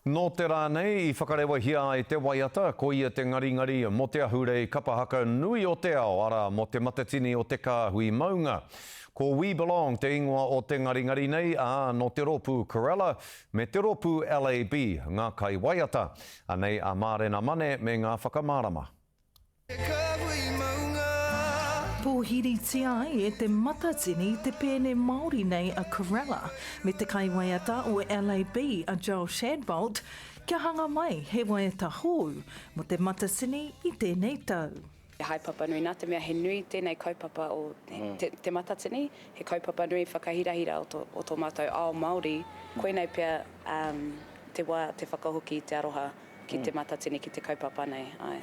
Nō te rā nei i whakarewahia ai te waiata, ko ia te ngaringari mō te ahurei kapa haka nui o te ao, arā, mō Te Matatini o Te Kāhui Maunga. Ko We Belong te ingoa o te ngaringari nei, ā, nō te rōpū Corella me te rōpū LAB ngā kaiwaiata. Anei a Mārena Mane me ngā whakamārama. Te kāhui maunga. Pōhiritia ai e Te Matatini te pēne Māori nei a Corella me te kaiwaiata o LAB a Joel Shadbolt kia hanga mai he waiata hou mō Te Matatini i tēnei tau. He haepapa nui, nā te mea he nui tēnei kaupapa o Te Matatini, he kaupapa nui whakahirahira o tō mātou ao Māori, koinei pea te wā te whakahoki i te aroha ki Te Matatini, ki te kaupapa nei, āe.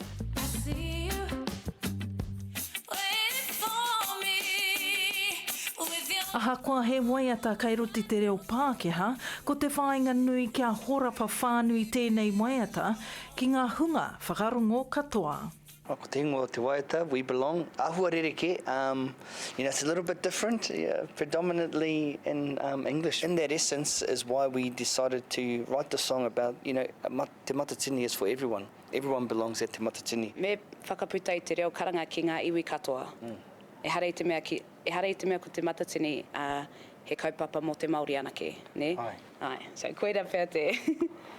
Ahakoa he waiata kei roto i te reo Pākehā, ko te whāinga nui kia horapa whānui tēnei waiata ki ngā hunga whakarongo katoa. Ko te ingoa o te waiata, We Belong, āhua rerekē, um, you know, it's a little bit different, yeah, predominantly in um, English. In that essence is why we decided to write the song about, you know, Te Matatini is for everyone. Everyone belongs at Te Matatini. Me whakaputa i te reo karanga ki ngā iwi katoa. Ehara i te mea ki, ehara i te mea ko Te Matatini, ā, he kaupapa mō te Māori anake, nē? Āe. Āe. So, koira pea te.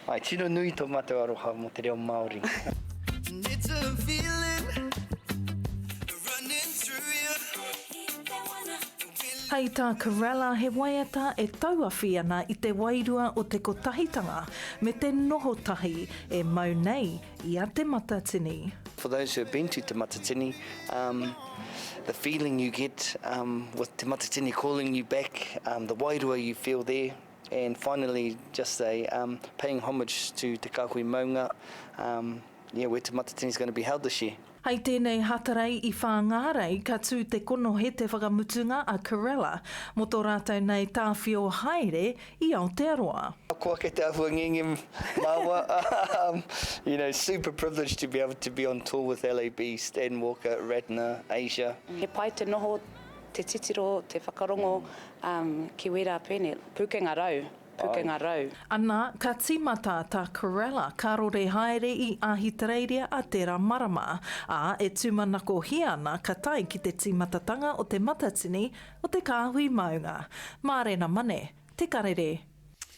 Āe, tino nui tō mātou aroha mō te reo Māori. It's a feeling running through you. Hei tā Corella he waiata e tauawhi ana i te wairua o te kotahitanga me te noho tahi e mau nei i a Te Matatini. For those who have been to Te Matatini, um, the feeling you get um, with Te Matatini calling you back, um, the wairua you feel there, and finally just a um, paying homage to Te Kāhui Maunga, um, yeah, where Te Matatini is going to be held this year. Hei tēnei Hatarei i Whāngārei ka tū te konohete whakamutunga a Corella mō tō rātou nei tāwhio haere i Aotearoa. Ko ake te āhua ngenge māua, you know, super privileged to be able to be on tour with LAB, Stan Walker, Radner, Asia. He pai te noho, te titiro, te whakarongo ki wērā pēne, pūkenga rau. Pukenga rau. Ana, ka tīmata tā Corella karore haere i Ahitereiria a tērā marama, ā, e tūmanakohia ana ka tae ki te tīmatatanga o te matatini o te kāhui maunga. Mārena Mane, Te Karere.